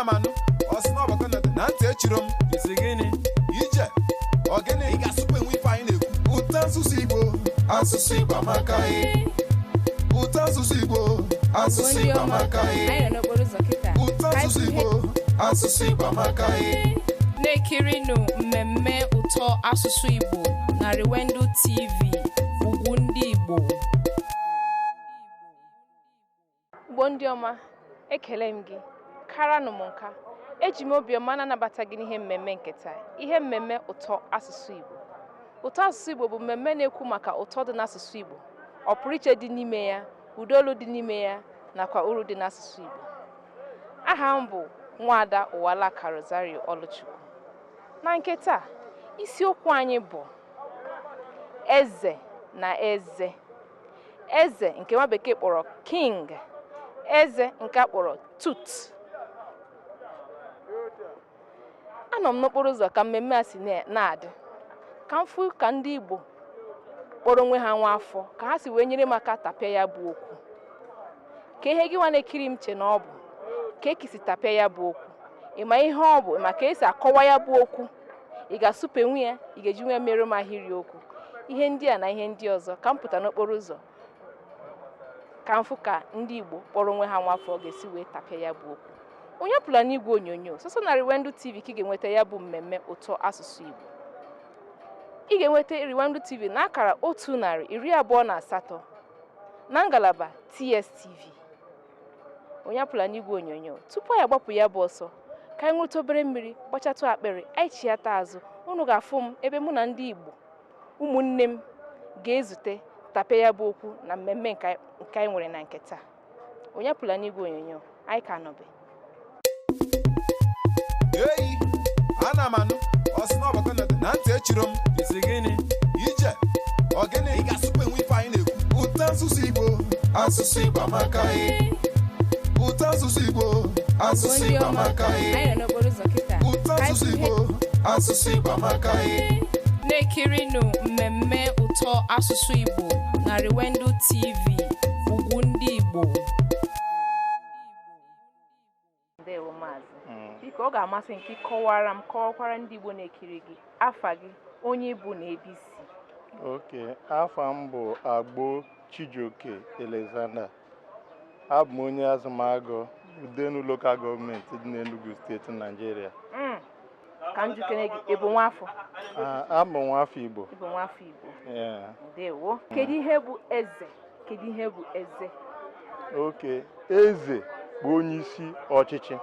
Ana m anụ ọ sị na ọ bụ Canada na ntị echiro m. Isi gịnị? Ije ọ gịnị ị ga-asụpụ enwe ife anyị na-ekwu. Ụtọ asụsụ Igbo, asụsụ Igbo amaka e. Ụtọ asụsụ Igbo, asụsụ Ndị Igbo ọma, amaka e. anyị nọ n'okporo ụzọ kịta. Ụtọ Ka anyị asụsụ fụ Igbo, asụsụ Igbo amaka e. Na-ekirinụ mmemme ụtọ asụsụ Igbo na Riwendu TV, ugwu ndị Igbo. Igbo ndị ọma, ekele m gị, karanụ m nka. Eji m obiọma na-anabata gị n'ihe mmemme nke taa, ihe mmemme ụtọ asụsụ Igbo. Ụtọ asụsụ Igbo bụ mmemme na-ekwu maka ụtọ dị n'asụsụ Igbo, ọpụrụiche dị n'ime ya, ụdaolu dị n'ime ya, nakwa uru dị n'asụsụ Igbo. Aha m bụ Nwaada Ụwalaka Rosario Ọlụchukwu. Na nke taa, isiokwu anyị bụ eze na eze. Eze nke nwa bekee kpọrọ king, eze nke a kpọrọ tooth. Anọ m n'okporo ụzọ ka mmemme a si na-adị, ka m fụ ka ndị Igbo kpọrọ onwe ha nwa afọ ka ha si wee nyere m aka tapịa ya bụ okwu. Ka ihe gị nwa na-ekiri m che na ọ bụ ka e si tapịa ya bụ okwu. Ị ma ihe ọ bụ? Ị ma ka esi akọwa ya bụ okwu? Ị ga-asụpenwu ya? Ị ga-eji nwe mere m ahịrị okwu? Ihe ndị a na ihe ndị ọzọ ka m pụta n'okporo ụzọ ka m fụ ka ndị Igbo kpọrọ onwe ha nwa afọ ga-esi wee tapịa ya bụ okwu. Onye apụla n'igwe onyonyo, sọsọ na Riwendu TV ka ị ga-enweta ya bụ mmemme ụtọ asụsụ Igbo. Ị ga-enweta Riwendu TV n'akara 128 na ngalaba TSTV. Onye apụla n'igwe onyonyo. Tupu anyị agbapụ ya bụ ọsọ, ka anyị ṅụrụtụ obere mmiri, gbachatụ akpịrị, anyị chiata azụ, unu ga-afụ m ebe mụ na ndị Igbo ụmụnne m ga-ezute tapịa ya bụ okwu na mmemme nke anyị nwere na nke taa. Onye apụla n'igwe onyonyo, anyị ka nọbe. Eyi, ana m anụ ọ sị na ọ bụ Canada na ntị echiro m. Isi gịnị? Ije ọ gịnị ị ga-asụpụ enwe ife anyị na-ekwu. Ụtọ asụsụ Igbo, asụsụ Igbo amaka e. Ụtọ asụsụ Igbo, asụsụ Ndị Igbo ọma, amaka e. anyị nọ n'okporo ụzọ kịta. Ụtọ Ka anyị asụsụ fụ Igbo, asụsụ Igbo amaka e. Na-ekirinụ mmemme ụtọ asụsụ Igbo na Riwendu TV, ugwu ndị Igbo. Ndewo maazị. Biko, ọ ga-amasị nke kọwara m, kọwakwara ndị Igbo na-ekiri gị afa gị, onye ị bụ na ebe i si. Okay, afa m bụ Agbo Chijioke Alexander. Abụ m onye Azụmagụ, Udenu Local Government dị n'Enugu Steeti, Nigeria. Ka m jukene gị, ị bụ nwaafọ? Ah, abụ m nwafọ Igbo. Ị bụ nwaafọ Igbo. Yeah. Ndewo. Kedu ihe bụ eze? Kedu ihe bụ eze? Okay, eze bụ onye isi ọchịchị.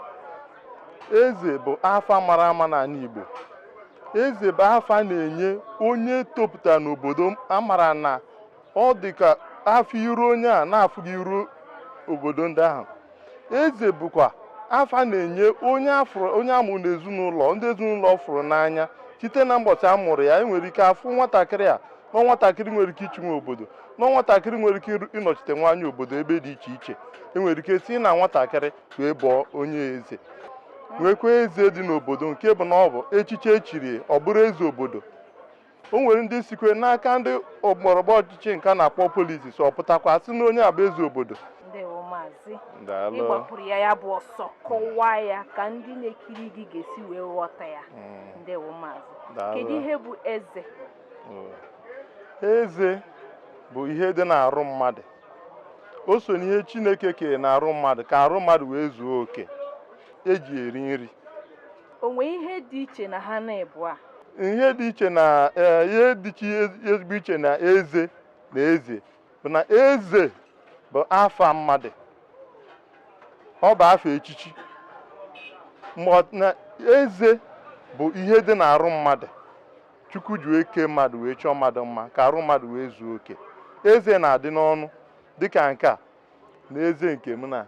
Eze bụ afa mara ama n'ala Igbo. Eze bụ afa na-enye onye topụtara n'obodo a mara na ọ dị ka afọ iru onye a na-afụghị iru obodo ndị ahụ. Eze bụkwa afa na-enye onye afụrụ onye amụrụ n'ezinụlọ ndị ezinụlọ fụrụ n'anya site na mbọchị a mụrụ ya. Enwere ike afụ nwatakịrị a na nwatakịrị nwere ike ịchịnwe obodo, na nwatakịrị nwere ike ịnọchite nwaanyị obodo ebe dị iche iche. Enwere ike si na nwatakịrị wee bụọ onye eze, nwekwa eze dị n'obodo nke bụ na ọ bụ echichi echiri ọ bụrụ eze obodo. O nwere ndị sikwe n'aka ndị ọgbọrọgba ọchịchị nke a na-akpọ politics ọ pụtakwa sị na onye a bụ eze obodo. Ndewo maazị. Daalụ. Ị gbapụrụ ya bụ ọsọ kọwaa ya ka ndị na-ekiri gị ga-esi wee ghọta ya. Ndewo maazị. Daalụ. Kedu ihe bụ eze? Eze bụ ihe dị n'arụ mmadụ. O so n'ihe Chineke kere n'arụ mmadụ ka arụ mmadụ wee zuo oke eji eri nri. O nwee ihe dị iche na ha na ịbụ a? Ihe dị iche na ihe dị ezigbo iche na eze na eze bụ na eze bụ afa mmadụ, ọ bụ afa echichi, na eze bụ ihe dị n'arụ mmadụ. Chukwu ji wee kee mmadụ wee chọọ mmadụ mma ka arụ mmadụ wee zuo oke. Eze na-adị n'ọnụ dịka nke a na eze nke m na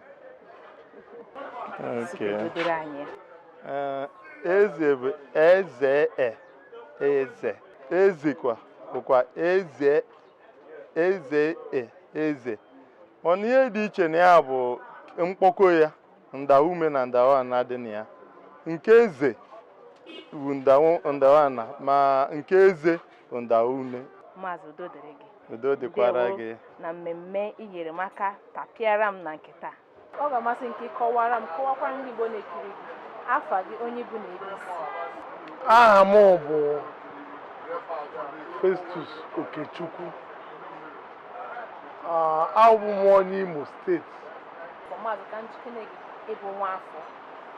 eze bụ eze e eze eze kwa bụkwa eze eze e eze. Mana ihe dị iche na ya bụ mkpọkọ ya, ndaume na ndawana dị na ya. Nke eze bụ ndawana, ma nke eze bụ ndaume. Maazị, udo dịrị gị. Udo dịkwara gị. Na mmemme i nyere m aka tapịara m na nke taa. Ọ ga-amasị nke kọwara m, kọwakwara ndị Igbo na-ekiri gị Afa gị, onye bụ na ebe i si? Aha m bụ Festus Okechukwu. Abụ m onye Imo Steeti. Maazị, ka m jụkene gị, ị bụ nwa afọ?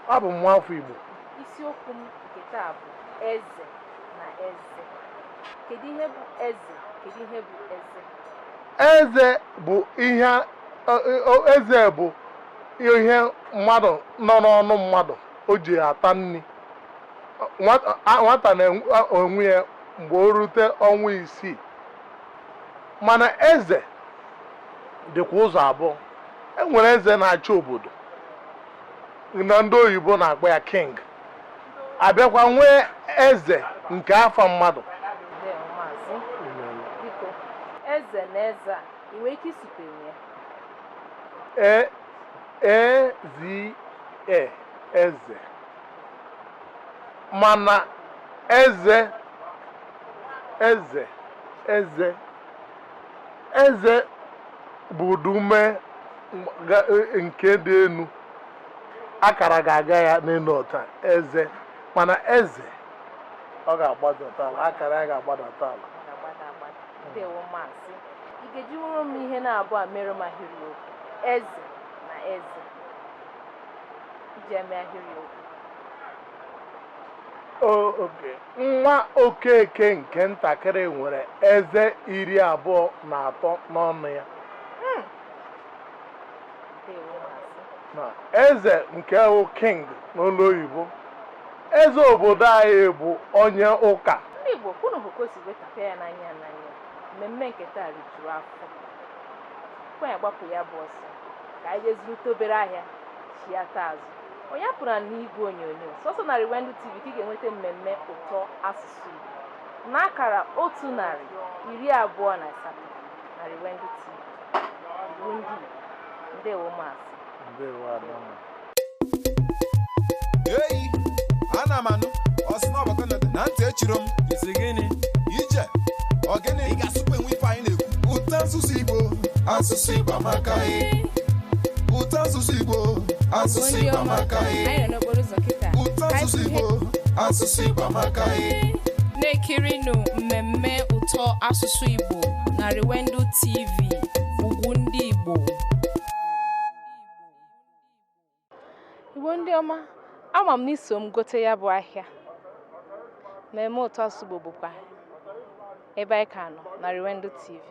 Abụ m nwa afọ Igbo. Isiokwu m nke taa bụ eze na eze. Kedu ihe bụ eze? Kedu ihe bụ eze? Eze bụ ihe eze bụ ihe mmadụ nọ n'ọnụ mmadụ o ji ata nri. Nwata na-enwe ya mgbe o rute ọnwa 6. Mana eze dịkwa ụzọ abụọ. E nwere eze na-achị obodo, na ndị oyibo na-akpọ ya king. Abịakwa nwee eze nke afọ mmadụ. Ndewo, maazị. Biko, eze na eze a, ị nwere ike ịsụpenye ya? E E Z E, eze. Mana eze eze eze eze bụ ụdaume nke dị enu, akara ga-aga ya n'elu ọta eze. Mana eze, ọ ga-agbadata ala, akara ya ga-agbadata ala. Ọ ga-agbada agbada. Ndewo, maazị. Ị ga-ejinwuru m ihe na-abụ a mere m ahịrịokwu eze na eze iji eme ahịrịokwu? Oke nwa Okeke nke ntakịrị nwere eze 23 n'ọnụ ya. Ndewo, maazị. Na eze nke wụ king n'ụlọ oyibo, eze obodo anyị bụ onye ụka. Ndị Igbo, kwunu hụ ka o si wee tapịa ya n'anya n'anya. Mmemme nke taa rijuru afọ. Kwe ya gbapụ ya bụ ọsọ ka anyị jee zụrụta obere ahịa chiata azụ. Onye apụrụ n'igwe onyonyo, sọsọ na Riwendu TV ka ị ga-enweta mmemme ụtọ asụsụ Igbo n'akara 128 na Riwendu TV. Igbo ndị Igbo, ndewo, maazị. Ndewo, Adamma. Eyi, ana m anụ ọ sị na ọgbakọ na ntị echiro m. Isi gịnị? Ije ọ gịnị? Ị ga-asụkwa enwe ife anyị na-ekwu. Ụtọ asụsụ Igbo, asụsụ Igbo amaka e. Ụtọ asụsụ Igbo, asụsụ Ndị Igbo ọma, amaka e. anyị nọ n'okporo ụzọ kịta. Ụtọ Ka anyị asụsụ fụ ihe Igbo, asụsụ Igbo amaka e. Na-ekirinụ mmemme ụtọ asụsụ Igbo na Riwendu TV, ugwu ndị Igbo. Igbo ndị ọma, ama m na iso m gote ya bụ ahịa. Mmemme ụtọ asụsụ Igbo bụkwa ebe anyị ka nọ na Riwendu TV.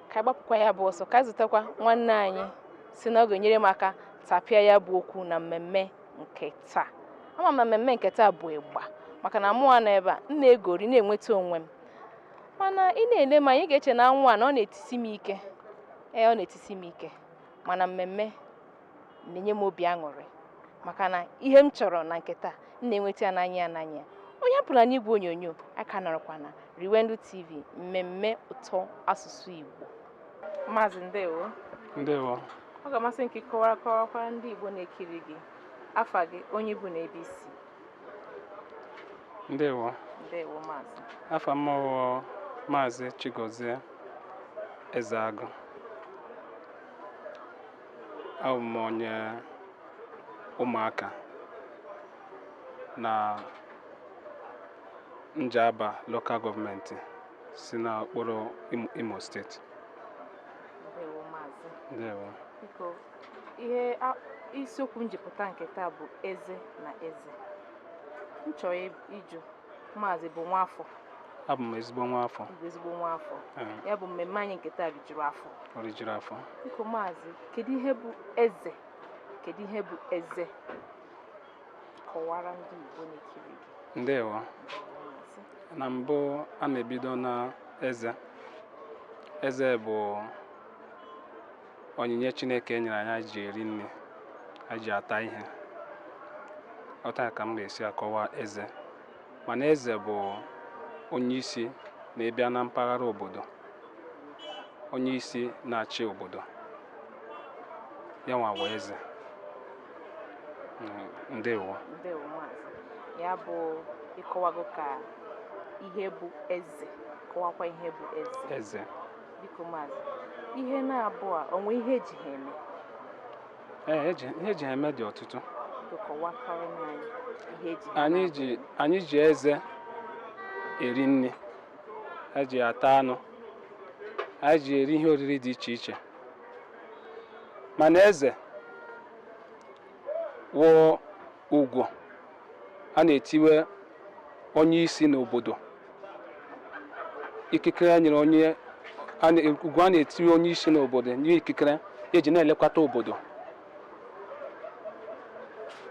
Ka anyị gbapụkwa ya bụ ọsọ ka anyị zụtakwa nwanne anyị si na ọ ga-enyere m aka tapịa ya bụ okwu na mmemme nke taa. Ama m na mmemme nke taa bụ ịgba, maka na mụnwa nọ ebe a m na-egori na-enweta onwe m. Mana ị na-ele m anya, ị ga-eche na anwụ a na ọ na-etisi m ike. Ee, ọ na-etisi m ike, mana mmemme na-enye m obi aṅụrị, maka na ihe m chọrọ na nke taa, m na-enweta ya n'anya ya n'anya ya. Onye apụla n'igwe onyonyo aka nọrọkwa na Riwendu TV, mmemme ụtọ asụsụ Igbo. Maazị, ndewo. Ndewo. Ọ ga-amasị m ka ị kọwara kọwakwara ndị Igbo na-ekiri gị afa gị, onye bụ na ebe i si. Ndewo. Ndewo, maazị. Afa m bụ Maazị Chigozie Ezeagụ. Abụ m onye Ụmụaka na Njaba Local Government si n'okpuru Imo Steeti. Ndewo, maazị. Ndewo. Biko, ihe isiokwu njipụta nke taa bụ eze na eze. M chọrọ ịjụ, maazị bụ nwaafọ? Abụ m ezigbo nwaafọ. Bụ ezigbo nwaafọ? Ee. Ya bụ mmemme anyị nke taa rijuru afọ. O rijuru afọ. Biko maazị, kedu ihe bụ eze? Kedu ihe bụ eze? Kọwara ndị Igbo na-ekiri gị. Ndewo. Maazị. Na mbụ, a na-ebido na eze. Eze bụ onyinye Chineke nyere anyị, anyị ji eri nri, anyị ji ata ihe. Otu a ka m ga-esi akọwa eze. Mana eze bụ onye isi na-ebịa na mpaghara obodo, onye isi na-achị obodo, ya nwa bụ eze. Ndewo. Ndewo, maazị. Ya bụ ịkọwago ka ihe bụ eze, kọwakwa ihe bụ eze. Eze. Biko maazị, ihe na-abụ a, onwe ihe eji ha eme? Ee, ihe eji ha eme dị ọtụtụ. Biko kọwakọrọ anyị ihe eji ha Anyị na-abụ ji eme. Anyị ji eze eri nri, anyị ji ata anụ, anyị ji eri ihe oriri dị iche iche. Mana eze wụ ugwu a na-etiwe onye isi n'obodo, ikikere a nyere onye ugwu a na-etiwe onye isi n'obodo, nye ikikere eji na-elekọta obodo.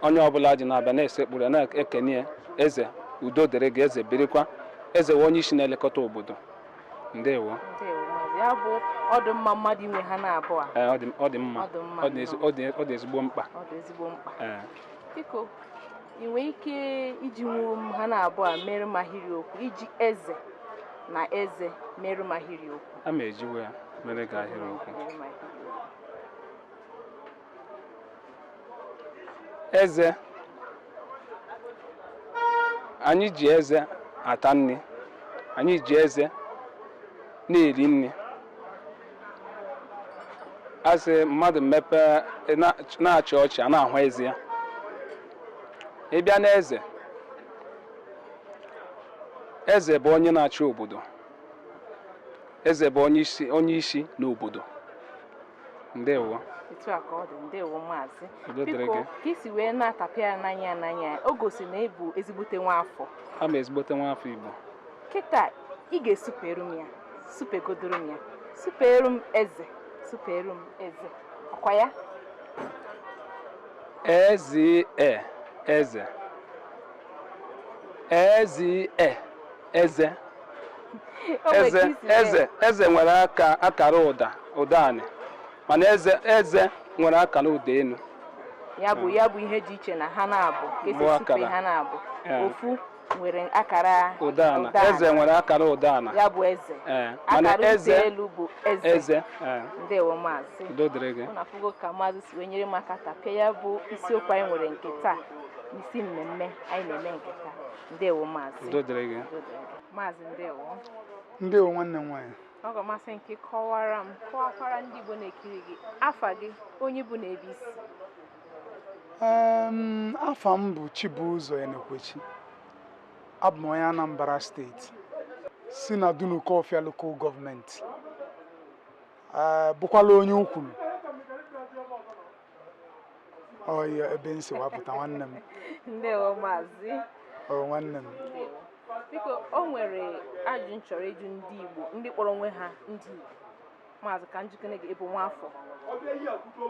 Onye ọbụla ji na-abịa na-esekpuru ya, na-ekene ya, "Eze, udo dịrị gị, eze birikwa." Eze wụ onye isi na-elekọta obodo. Ndewo. Ndewo, maazị. Ya bụ, ọ dị mma mmadụ inwe ha na-abụọ a? Ee, ọ dị mma. Ọ dị mma. Ọ dị ezigbo mkpa. Ọ dị ezigbo mkpa. Ee. Biko, ị nwee ike iji nwuo m ha na-abụọ a mere m ahịrịokwu, iji eze na eze mere m ahịrịokwu? A ma ejiwe ya mere gị ahịrịokwu. Mere m ahịrịokwu. Eze, anyị ji eze ata nri, anyị ji eze na-eri nri. A sị mmadụ mepee na-achị ọchị, a na-ahụ eze ya. Ị bịa n'eze, eze bụ onye na-achị obodo. Eze bụ onye isi n'obodo. Ndewo. Etu a ka ọ dị. Ndewo, maazị. Udo dịrị Biko, gị. ka isi wee na-atapịa ya n'anya ya, o gosi na ị bụ ezigbote nwa afọ. A ma ezigbote nwa afọ Igbo. Kịta ị ga-esuperu m ya, supegodoro m ya, superu m eze, superu m eze, ọkwa ya? Eze, e, eze, eze, e, eze. O nwere Eze. ka isi wee- Eze, eze nwere aka akara ụda anị, mana eze, eze nwere akara ụda elu. Ya bụ ihe dị iche na ha na-abụ ka esi Bụ supe akara. ha na-abụ. Ee. Ofu nwere akara ụda ana. ụda ana. Eze nwere akara ụda ana. Ya bụ eze. Ee, mana Akara eze ụda elu bụ eze. Eze, ee. Ndewo, maazị. Udo dịrị gị. Unu afụgo ka maazị si wee nyere m aka tapịa ya bụ isiokwu anyị nwere nke taa n'isi mmemme anyị na-eme nke taa. Ndewo, maazị. Udo dịrị gị. Udo dịrị gị. Maazị, ndewo. Ndewo, nwanne m nwaanyị. Ọ ga-amasị nke kọwara m, kọwakwara ndị Igbo na-ekiri gị afa gị, onye bụ na ebe isi. Afa m bụ Chibụzọ Enekwechi. Abụ m onye Anambra Steeti, si na Dunukọfịa Local Government. Ee, bụkwala onye Ukwulu. Ọ ebe m si wapụta, nwanne m. Ndewo, maazị. Ọ nwanne m. Ndewo. Biko, o nwere ajụjụ m chọrọ ịjụ ndị Igbo, ndị kpọrọ onwe ha ndị Igbo. Maazị, ka njikere gị, ịbụ nwaafọ?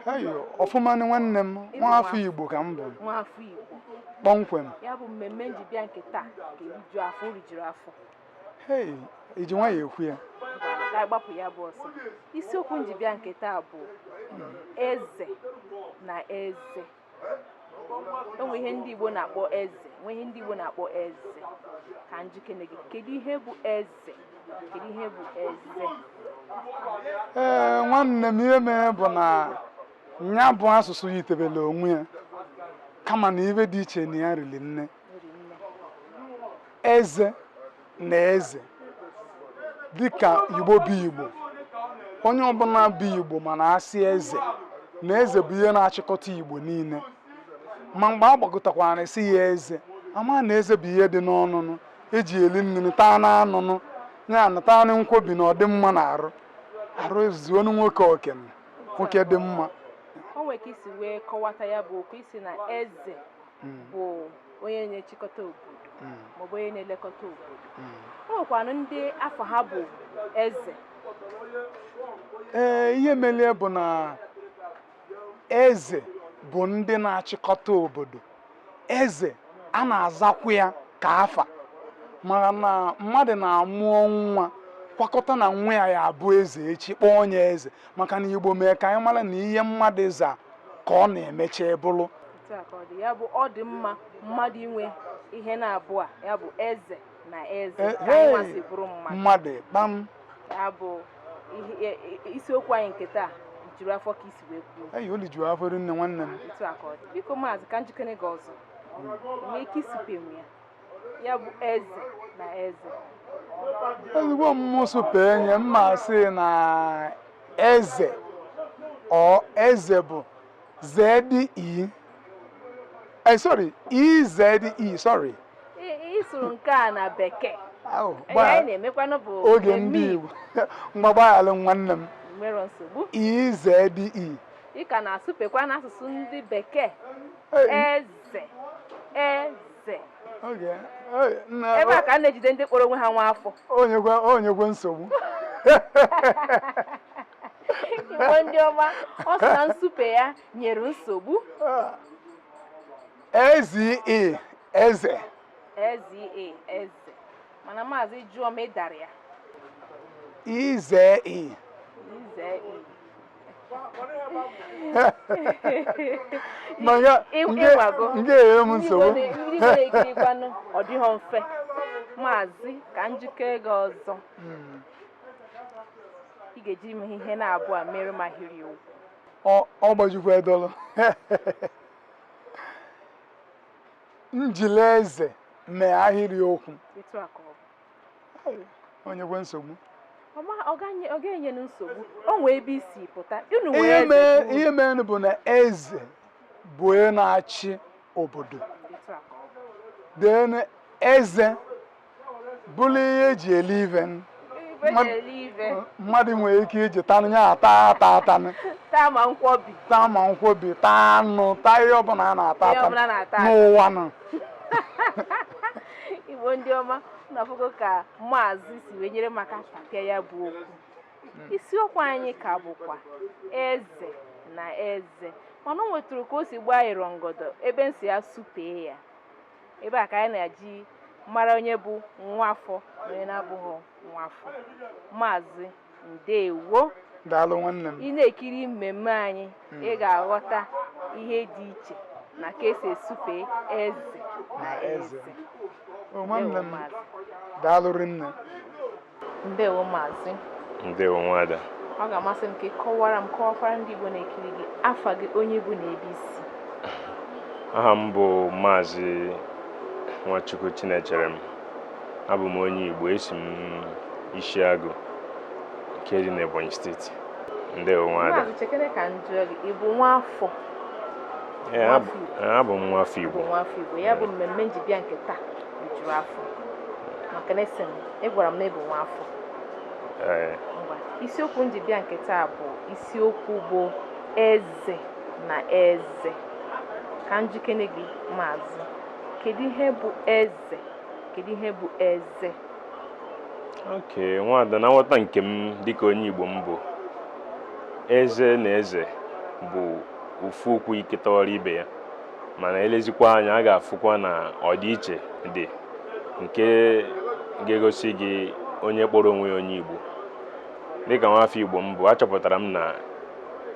Heyo, ọfụmanụ, nwanne m. Nwaafọ Igbo ka m bụ. Nwaafọ Igbo. Kpọmkwem. Ya bụ mmemme nji bịa nke taa ga-eriju afọ, o rijuru afọ. Hei, iji nwayọ ekwu ya. Ngwanụ, ka anyị gbapụ ya bụ ọsọ. Isiokwu nji bịa nke taa bụ eze na eze. O nwee ihe ndị Igbo na-akpọ eze, nwee ihe ndị Igbo na-akpọ eze. Ka njikere gị, kedu ihe bụ eze, kedu ihe bụ eze? Ee, nwanne m, ihe mere bụ na nya bụ asụsụ yitebele onwe ya, kama na ibe dị iche na ya riri nne. Riri nne. Eze na eze, dịka Igbo bụ Igbo, onye ọbụla bụ Igbo mana asị eze na eze bụ ihe na-achịkọta Igbo niile. Ma mgbe a gbakọtakwara esi ya eze, ama na eze bụ ihe dị n'ọnụnụ eji eli nri, taa na anụnụ ya na taa na nkwobi, na ọdịmma na arụ arụ ezuonu nwoke okenye, nwoke dị mma. O nwere ka isi wee kọwata ya bụ okwu, isi na eze bụ onye na-echịkọta obodo maọbụ onye na-elekọta obodo. O nwekwanụ ndị afọ ha bụ eze? Ee, ihe melie bụ na eze bụ ndị na-achịkọta obodo. Eze a na-azakwu ya ka afa, maka na mmadụ na-amụọ nwa, kwakọta na nwa ya, ya abụ eze echi, kpọọ onye eze, maka na Igbo mee ka anyị mara na ihe mmadụ za ka ọ na-emecha bụrụ. Otu a ka ọ dị. Ya bụ, ọ dị mma mmadụ inwe ihe na-abụ a, ya bụ eze na eze, ka anyị nwa si bụrụ mmadụ. Mmadụ kpam. Ya bụ isiokwu anyị nke taa juru afọ ka isi wee kwuo. Eyi, olu juru afọ rinne, nwanne m. Otu a ka ọ dị. Biko maazị, ka njikere gị ọzọ, nwee ike isipem ya, ya bụ eze na eze? Ezigbo mmụọ supee nye mma sị na eze, ọ eze bụ zedi. Sorry, EZE, sorry. Ị sụrụ nke a na bekee. Ahụ, Ihe anyị na-emekwanụ bụ oge mmemme ndị Igbo. Mgbagbalị nwanne m. Nwere nsogbu. EZE. Ị ka na-asụpekwa n'asụsụ ndị bekee. Hey, Eze, eze. okay. Hey, nna- Ebe a ka a na-ejide ndị kpọrọ onwe ha nwa afọ. Onyekwe nsogbu. Igbo ndị ọma, ọ sị na nsupe ya nyere nsogbu. EZE, eze. Eze, eze. Mana maazị, jụọ m, ịdara ya. EZE. Ize. Ma ya Ịgwago. nke enyere m Ndị Igbo nsogbu. ndị Igbo na-ekirikwanụ, ọ dịghọ mfe. Maazị, ka njikọ ego ọzọ, ị ga-eji m ihe na-abụọ a mere m ahịrị okwu. Ọ gbajikwa edolo. Njili eze mee ahịrị okwu. Etu a ka ọ bụ. Onyekwe nsogbu. Ọ ga-enye nsogbu. O nwee ebe isi pụta unu nwee Ihe eze mee bụ unu. Ihe mere bụ na eze bụ onye na-achị obodo. Etu a ka ọ bụ. Then eze bụrụ ihe eji eli ive. Ife eji eli ive. Mmadụ nwere ike iji tanụ ya ata ata atanụ. Taa ma nkwobi. Taa ma nkwobi, taa anụ, taa ihe ọbụla a na-ata Ihe ata ọbụla na-ata ata. n'ụwa nụ. Igbo ndị ọma, unu afụgo ka maazị si wee nyere maka tapịa ya bụ okwu. Isiokwu anyị ka bụkwa eze na eze, mana o nwetụrụ ka o si gbaa ịrọngọdọ ebe nsi ya supee ya. Ebe a ka anyị na-eji mara onye bụ nwafọ na onye na-abụghị nwafọ. Maazị, ndewo. Daalụ, nwanne m. Ị na-ekiri mmemme anyị, ị ga-aghọta ihe dị iche na ka esi esupe eze na Na eze. eze. O, nwanne Ndewo, m. maazị. Daalụ rinne. Ndewo, maazị. Ndewo, nwada. Ọ ga-amasị m ka ị kọwara m, kọwakwara ndị Igbo na-ekiri gị, afa gị, onye bụ na ebe isi. Aha m bụ Maazị Nwachukwu Chinechere m. Abụ m onye Igbo, esi m Ishiagụ nke dị n'Ebonyi Steeti. Ndewo, nwada. Maazị, chekere ka m jụọ gị, ị bụ nwa afọ? Ee, abụ m nwafọ Ị bụ Igbo. nwafọ Igbo. Ya bụ mmemme njibịa nke taa rijuru afọ maka na esi m ị gwara m na ị bụ nwa afọ. Ee. Ngwa, isiokwu njibịa nke taa bụ isiokwu bụ eze na eze. Ka njikere gị, maazị, kedu ihe bụ eze, kedu ihe bụ eze? Ok, nwada, na nghọta nke m dịka onye Igbo m bụ, eze na eze bụ ofu okwu iketawara ibe ya, mana elezikwa anya, a ga-afụkwa na ọdịiche dị nke ga-egosi gị onye kpọrọ onwe ya onye Igbo. Dịka nwafọ Igbo m bụ, achọpụtara m na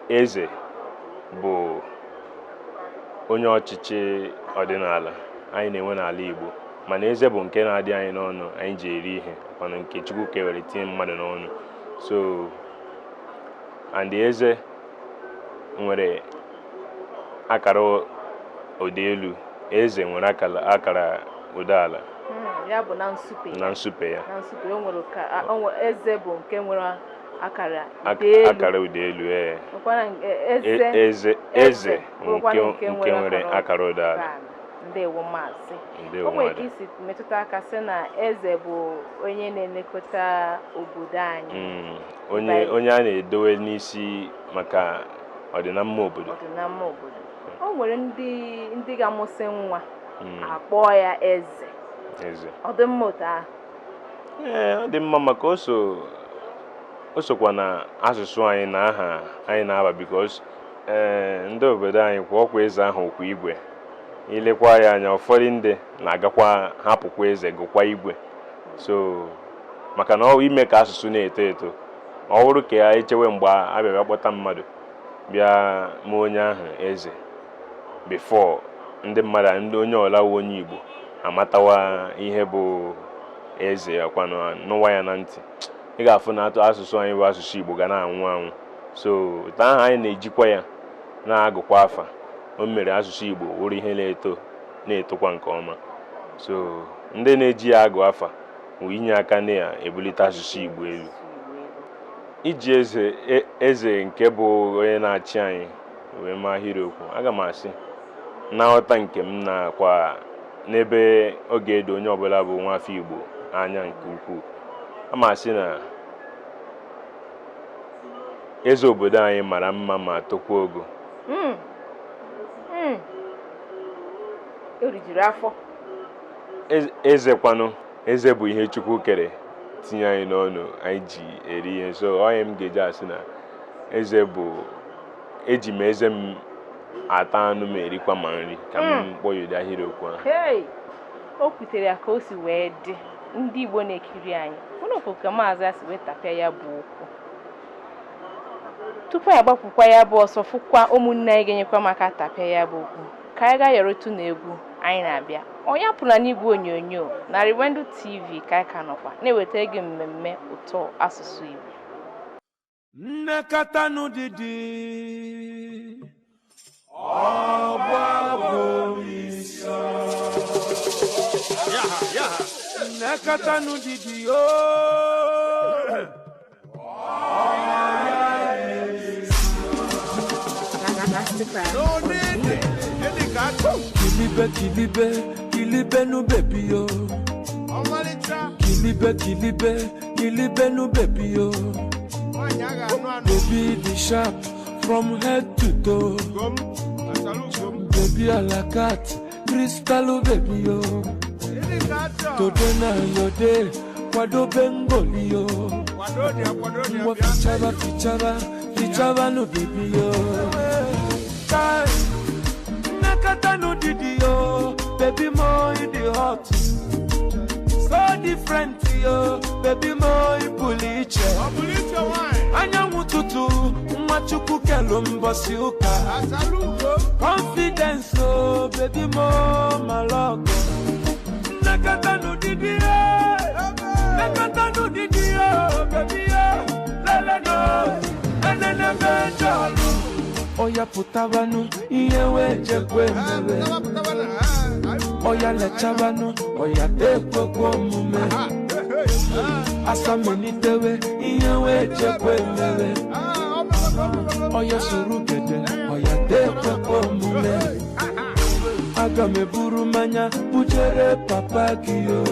eze bụ onye ọchịchị ọdịnala anyị na-enwe n'ala Igbo, mana eze bụ nke na-adị anyị n'ọnụ, anyị ji eri ihe, kwanụ nke Chukwu kewere tinye mmadụ n'ọnụ. So and eze nwere akara ụda elu, eze nwere akara ụda ala. Ya bụ na nsupe. Na nsupe ya. Na nsupe, o nwere ka eze bụ nke nwere akara ụda elu. Akara ụda elu, ee. Nwekwara eze. Eze, eze bụrụkwanụ nke nwere akara ụda ala. Ndewo, maazị. Ndewo. O nwere ka Nwada. isi metụta aka sị na eze bụ onye na-elekọta obodo anyị. Onye a na-edowe n'isi maka ọdịnamma obodo. Ọdịnamma obodo. O nwere ndị ga-amụsị nwa, akpọọ ya eze. Eze. Ọ dị mma otu ahụ? Ee, ọ dị mma, maka o sokwa na asụsụ anyị na aha anyị na-aba, because ee, ndị obodo anyị kwa ọkwa eze ahụ kwa igwe. Ilekwa ya anya, ụfọdụ ndị na-agakwa hapụkwa eze gụkwa igwe, so maka na ọ ime ka asụsụ na-eto eto. Ọ bụrụ ka ya echewe mgbe a bịa kpọta mmadụ bịa mee onye ahụ eze before ndị mmadụ, ndị onye ọlawa onye Igbo amatawa ihe bụ eze, akwanụ nụwa ya na ntị, ị ga-afụ na atụ asụsụ anyị bụ asụsụ Igbo ga na-anwụ anwụ. So otu ahụ anyị na-ejikwa ya na-agụkwa afa, o mere asụsụ Igbo wụrụ ihe na-eto, na-etokwa nke ọma. So ndị na-eji ya agụ afa bụ inye aka na-ebulite asụsụ Igbo elu. Iji eze, eze nke bụ onye na-achị anyị wee mee ahịrịokwu, aga m asị Na nghọta nke m nakwa n'ebe ọ ga-edo onye ọbụla bụ nwafọ Igbo anya nke ukwuu, a ma sị na eze obodo anyị mara mma ma tokwa ogo. O rijuru afọ. Eze kwanụ, eze bụ ihe Chukwu kere tinye anyị n'ọnụ anyị ji eri ihe. So onye m ga-eji asị na eze bụ eji m eze m ata anụ ma erikwa ma nri ka m kpọọ ya ụdị ahịrịokwu ahụ. Hey! O kwutere ya ka o si wee dị. Ndị Igbo na-ekiri anyị, unu fụ ka maazị a si wee tapịa ya bụ okwu. Tupu anyị agbapụkwa ya bụ ọsọ, fụkwa ụmụnne anyị ga-enyekwa maka tapịa ya bụ okwu, ka anyị gaa yọrọtụ na egwu anyị na-abịa. Onye apụla n'igwe onyonyo na Riwendu TV ka anyị ka nọkwa na-ewetara gị mmemme ụtọ asụsụ Igbo. Nnekọtanụ dịdị nnekọtanụ dịdị ooo. Kilibe kilibe kilibe nu baby yo. Kilibe kilibe kilibe nu baby yo. Baby the sharp from head to toe. Baby a la carte, crystal baby yo. Today na your day, kwado bengoli yo. Ngwa fichaba fichaba fichaba no baby yo. Time. Nakata no didi yo, baby mo in the hot. So different yo, baby mo in puliche. Anyanwụ tutu, nwa Chukwu kelu mbọsị ụka. Confidence oh, baby mo malọgọ. Nakata no didi yo, nakata no didi yo, baby yo, lele no, enene mejọlụ. Oya pụtabanụ, ihe wee jekwe mere. Oya lechabanụ, oya tekwekwe omume. Asamelitewe, ihe wee jekwe mere. Oya soro gede, oya tekwekwe omume. Aga m eburu mmanya bujere papa gị o.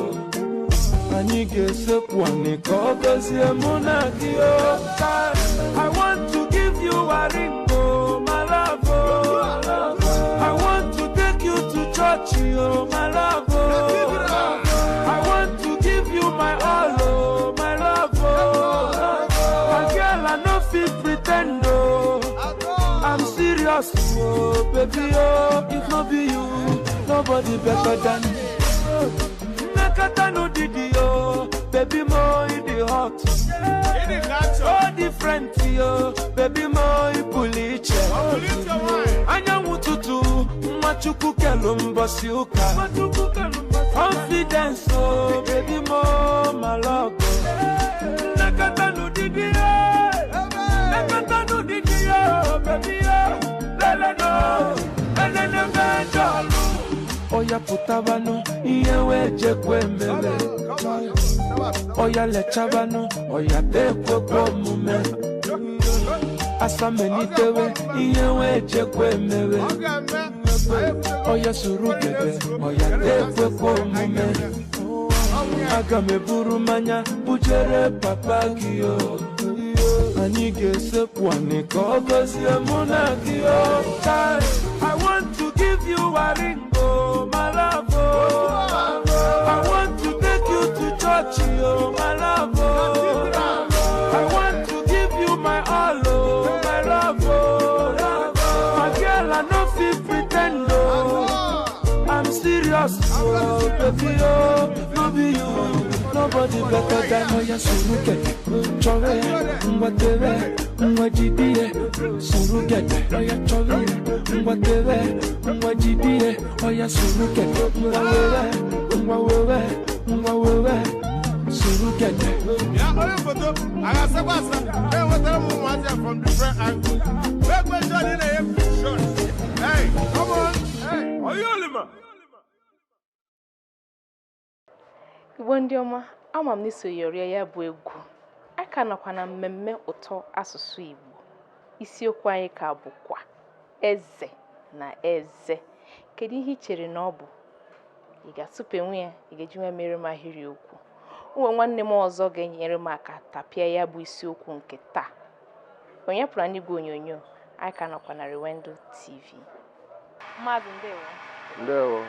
Anyị ga-esekwu anị ka ọ gọzie mụ na gị o. I want to give you a ring, oh, my love, oh. I want to take you to church, oh, my love, oh. I want to give you my all, oh, my love, oh. My girl, I no fit pretend, oh. I'm serious, oh, baby, oh. If no be you, nobody better than me. Nakata no didi, oh, baby, mo in the hot. So different, yo, baby, mo ipuliche. Anyanwụ tutu, nwa Chukwu kelu mbọsị ụka. Confidence, oh, baby, mo malọgọ. Nakata no didi, yo, nakata no didi, yo, baby, yo, lele no, enene mejọlụ. Oya pụtabanụ, ihe wee jekwe mere. Oya lechabanụ, oya tekwekwe omume. Asamelitewe, ihe wee jekwe mere. Oya soro gede, oya tekwekwe omume. Aga m eburu mmanya bujere papa gị o. Anyị ga-esekwu anị ka ọ gọzie mụ na gị o. I want to give you a ring, oh, my love, oh. I want to take you to church, oh, my love, oh. I want to give you my all, oh, my love, oh. My girl, I no fit pretend, oh. I'm serious, oh, baby, oh. No be you, nobody better than Oya suru gede, chọrọ ya, ngwa tere, ngwa jide ya, suru gede, oya chọrọ ya, ngwa tere, ngwa jide ya, oya suru gede, ngwa were, ngwa were, ngwa were, suru gede. Ya onye foto, a ga-asakwa asa, enwetara m ụmụazị a from different angles. Make sure na ị na-enye shot. Hey, come on. Hey, Oyolima. Igbo ndị ọma, ama m na iso yọrịa ya bụ egwu. A ka nọkwa na mmemme ụtọ asụsụ Igbo. Isiokwu anyị ka bụkwa eze na eze. Kedu ihe i chere na ọ bụ? Ị ga-asụpenwu ya, ị ga-eji nwa mere m ahịrị okwu. O nwere nwanne m ọzọ ga-enyere m aka tapịa ya bụ isiokwu nke taa. Onye pụrụ n'igwe onyonyo, anyị ka nọkwa na Rewendu TV. Maazị, ndewo. Ndewo.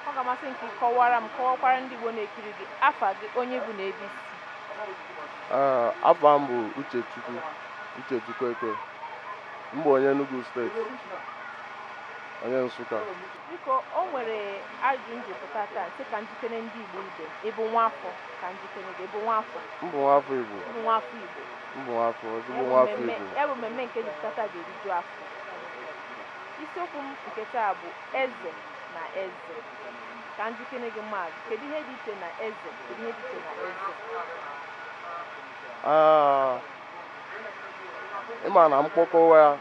Ọ ga-amasị m ka ị kọwara m, kọwakwara ndị Igbo na-ekiri gị afa gị, onye bụ na ebe isi. Ee, afa m bụ Uchechukwu Uchechukwu Eke. M bụ onye Enugu Steeti, onye Nsụka. Biko, o nwere ajụjụ m ji pụta taa, sị ka njikere ndị Igbo ibe. Ị bụ nwaafọ? Ka njikere gị, ị bụ nwaafọ? M bụ nwaafọ Igbo. Ị bụ nwaafọ Igbo? M bụ nwaafọ, ezigbo Ya bụ nwaafọ mmemme Igbo. Ya bụ mmemme nke jupụta taa ga-eriju afọ. Isiokwu m nke taa bụ eze na eze. Ka njikere gị, maazị, kedu ihe dị iche na eze? Kedu ihe dị iche na eze? Ah, ịma na mkpọkọwa ya,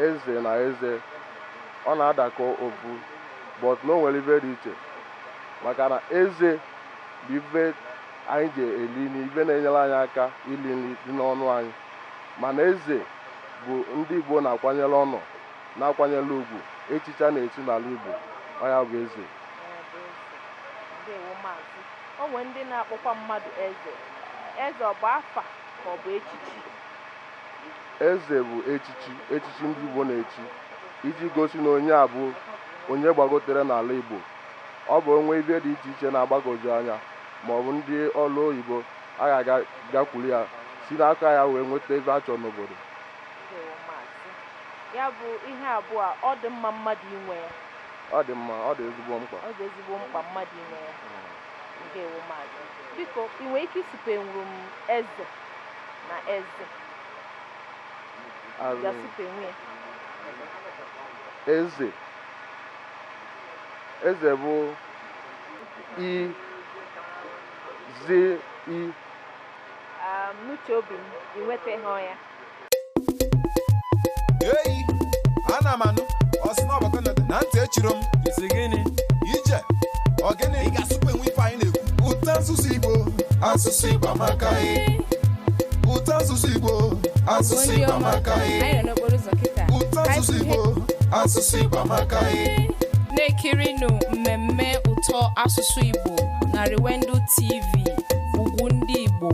eze na eze, ọ na-adakọ ofu, but na o nwere ife dị iche, maka na eze bụ ife anyị ji eli nri, ife na-enyere anyị aka ili nri dị n'ọnụ anyị, mana eze bụ ndị Igbo na-akwanyere ọnọ, na-akwanyere ugwu, echicha na-echi n'ala Igbo. Ọ ya bụ eze. Ya bụ eze. Ndewo, maazị. O nwere ndị na-akpọkwa mmadụ eze. Eze ọ bụ afa ka ọ bụ echichi? Eze bụ echichi, echichi ndị Igbo na-echi iji gosi na onye a bụ onye gbagotere n'ala Igbo. Ọ bụ onwe ibe dị iche iche na-agbagwoju anya, ma ọ bụ ndị ọrụ oyibo a ga-aga gakwuru ya, si n'aka ya wee nweta ebe a chọrọ n'obodo. Ndewo, maazị. Ya bụ ihe abụọ a, ọ dị mma mmadụ inwe ya? Ọ dị mma, ọ dị ezigbo mkpa. Ọ dị ezigbo mkpa mmadụ inwe ya. Ndewo, maazị. Biko, ị nwere ike ịsụpenwuru m eze na eze? As in, Ga-asụpenwu ya. Eze, eze bụ i zi i. N'uche obi m, ị nwetaghị ya. Eyi, ana m anụ ọ sị na ọgbakọ na ntị echiro m. Isi gịnị? Ije ọ gịnị? Ị ga-asụpụ enwe ife anyị na-ekwu. Ụtọ asụsụ Igbo, asụsụ Igbo amaka e. Ụtọ asụsụ Igbo, asụsụ Ndị Igbo ọma, amaka e. anyị nọ n'okporo ụzọ kịta. Ụtọ asụsụ Igbo, asụsụ Igbo amaka e. Na-ekirinụ mmemme ụtọ asụsụ Igbo na Rewendu TV, ugwu ndị Igbo.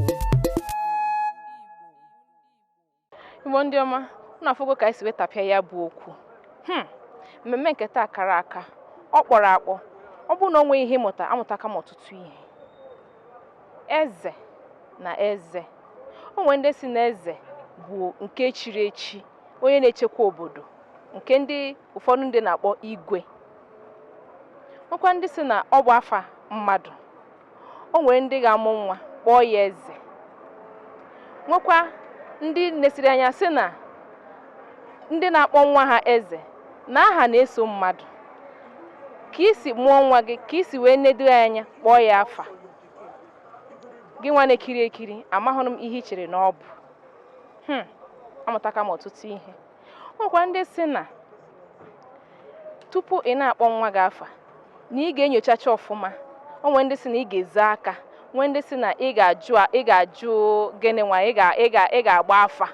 Igbo ndị ọma, unu afụgo ka anyị si wetapịa ya bụ okwu. Mmemme nke taa kara aka, ọ kpọrọ akpọ. Ọ bụrụ na o nweghị ihe ịmụta, amụtaka m ọtụtụ ihe. Eze na eze, o nwere ndị si na eze bụ nke chiri echi, onye na-echekwa obodo, nke ndị ụfọdụ ndị na-akpọ igwe. Nwekwa ndị si na ọ bụ afa mmadụ. O nwere ndị ga-amụ nwa kpọọ ya eze. Nwekwa ndị nesiri anya sị na ndị na-akpọ nwa ha eze na aha na-eso mmadụ, ka isi mụọ nwa gị, ka isi wee nedo ya anya kpọọ ya afa gị. Nwa na-ekiri ekiri, amahụrụ m ihe i chere na ọ bụ. Amụtaka m ọtụtụ ihe. Nwekwa ndị si na tupu ị na-akpọ nwa gị afa, na ị ga-enyochacha ọfụma. O nwere ndị si na ị ga-eze aka, nwee ndị si na ị ga-ajụ gịnị nwa, ị ga-agba afa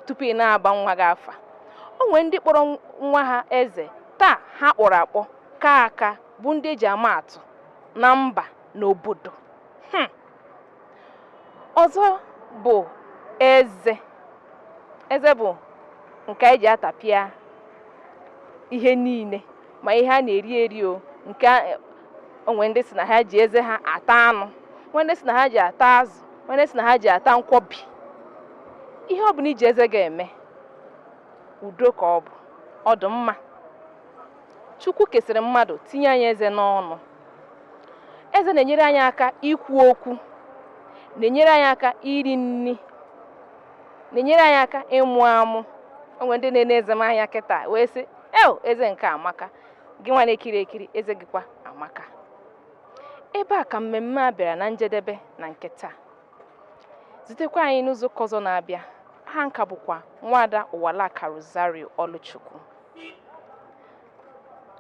tupu ị na-aba nwa gị afa. O nwere ndị kpọrọ nwa ha eze taa, ha kpọrọ akpọ ka aka bụ ndị eji ama atụ na mba na obodo. Ọzọ bụ eze. Eze bụ nke anyị ji atapịa ihe niile, ma ihe a na-eri eri o nke onwe ndị si na ha ji eze ha ata anụ, nwee ndị si na ha ji ata azụ, nwee ndị si na ha ji ata nkwobi. Ihe ọ bụla iji eze ga-eme, udo ka ọ bụ, ọ dị mma. Chukwu kesịrị mmadụ tinye anyị eze n'ọnụ. Eze na-enyere anyị aka ikwu okwu, na-enyere anyị aka iri nri, na-enyere anyị aka ịmụ amụ. O nwere ndị na-ene eze m anya kịta wee sị, eo, eze nke amaka. Gị nwa na-ekiri ekiri, eze gị kwa amaka. Ebe a ka mmemme a bịara na njedebe na nke taa. Zutekwa anyị n'izu ụka ọzọ na-abịa. Ha nka bụkwa Nwada Ụwalaka Rosario Ọlụchukwu.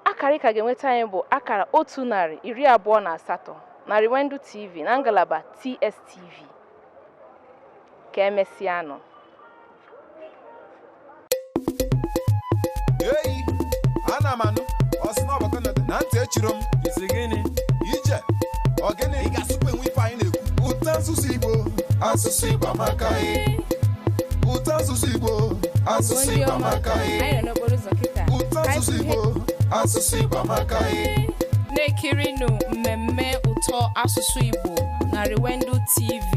Akara ị ka ga-enweta anyị bụ akara 128 na Rewendu TV na ngalaba TSTV. Ka emesịanụ. Eyi, ana m anụ ọ sị na ọgbakọ na Echiro m. Isi gịnị? Ije. Ọ gịnị? Ị ga-asụkwa enwe ife anyị na-ekwu. Ụtọ asụsụ Igbo, asụsụ Igbo amaka e. Ụtọ asụsụ Igbo, asụsụ Igbo ndị Igbo ọma, amaka e. anyị nọ n'okporo ụzọ kịta. Ụtọ Ka anyị asụsụ fụ ihe Igbo, asụsụ Igbo amaka e. Na-ekirinụ mmemme ụtọ asụsụ Igbo na Rewendu TV.